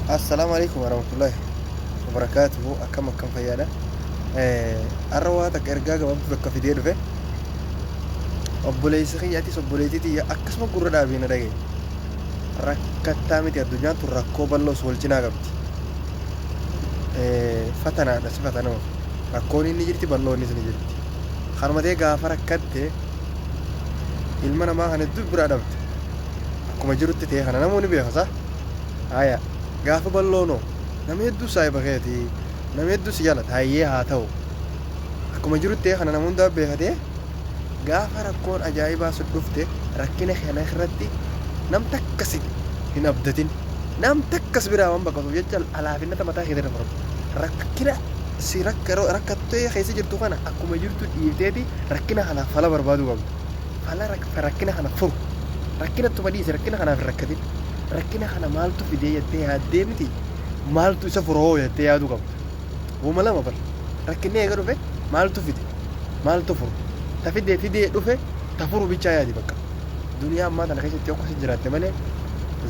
Assalaamu alaikum warahmatullahi wabarakaatuhu. Akkam akkam, fayyaadha? Har'a waa takka ergaa gabaabduu takka fidee dhufe. Obboleessi kiyya, atis obboleettii tiyya, akkasuma gurra dhaabii na dhagaye. Rakkattaa miti, addunyaan tun rakkoo bal'oos wal cinaa qabdi. Fatanaadha, si fatanamuuf rakkoon inni jirti, bal'oonis ni jirti. Kanuma ta'ee gaafa rakkatte ilma namaa kan hedduu biraa dhabde. Akkuma jirutti ta'e kana namoonni beeka sa. Haya, gaafa bal'oonoo nama hedduu saahiba keeti, nama hedduu si jaalata. Hayyee, haa ta'u, akkuma jirutti ta'e kana nama hundaa beekatee gaafa rakkoon ajaa'ibaa si dhufte, rakkina kana irratti nam takka si hin abdatin. Nam takka si biraa waan baqatuuf jecha alaafinnata mataa keetirra fudhatu. Rakkina si rakkattee keessa jirtu kana akkuma jirtu dhiifteeti rakkina kanaaf fala barbaaduu qabda. Fala rakkina kana furu. Rakkina ittuma dhiisi, rakkina kanaaf hin rakkatin. Rakkina kana maaltu fidee jettee yaaddee miti, maaltu isa fura hoo jettee yaaduu qabda. Wama lama bar. Rakkinni eega dhufe maaltu fide, maaltu furu? Ta fidee fidee dhufe ta furu bichaa yaadi bakka. Duniyaa ammaa tana keessatti yoo akkasi jiraatte malee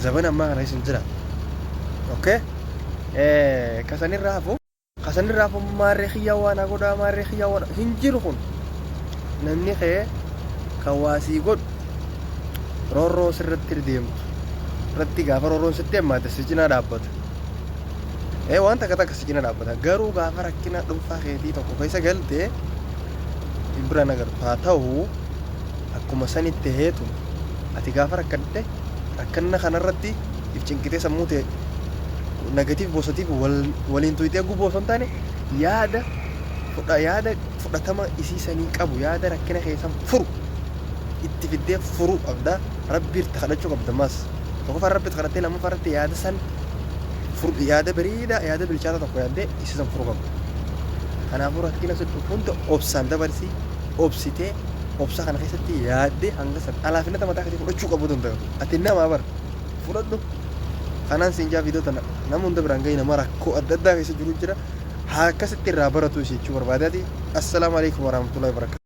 zabana ammaa kana keessa hin jiraattu. Okay? Kasanirraa hafu. Kasanirraa hafu, maarree kiyyaa waan haa godhaa, maarree kiyyaa waan hin jiru. Kun namni kee kan waa sii godhu roorroo sirratti deemtu irratti, gaafa roorroon sitti hammaate si cinaa dhaabbata. Waan takka takka si cina dhaabbata. Garuu gaafa rakkina dhuunfaa keetii tokko keessa galte hin biraan agartu. Haa ta'u, akkuma sanitti heetu ati gaafa rakkatte rakkanna kanarratti if cinqitee sammuu ta'e negative positive waliin tuyxee gubuu osoo hin taane, yaada fudha, yaada fudhatama isii sanii qabu, yaada rakkina keessan furu itti fiddee furuu qabda. Rabbi irratti kadhachuu qabda. Mas tokkoffaa Rabbi itti kadhattee, lammaffaa irratti yaada san yaada bareedaa, yaada bilchaataa tokko yaaddee isii san furuu qabda. Kanaafuu rakkina si dhufu hunda obsaan dabarsii. Obsitee, obsa kana keessatti yaaddee hanga san alaafinnata mataa keetii fudhachuu qabuu danda'u. Ati namaa bar, fudhadhu. Kanaan siin jaa, viidiyoo tana nama hunda biraan gahi. Nama rakkoo adda addaa keessa jiru jira, haa akkasitti irraa baratu jechuu barbaadeeti. Assalaamu alaikum warahmatullahi wabarakatuh.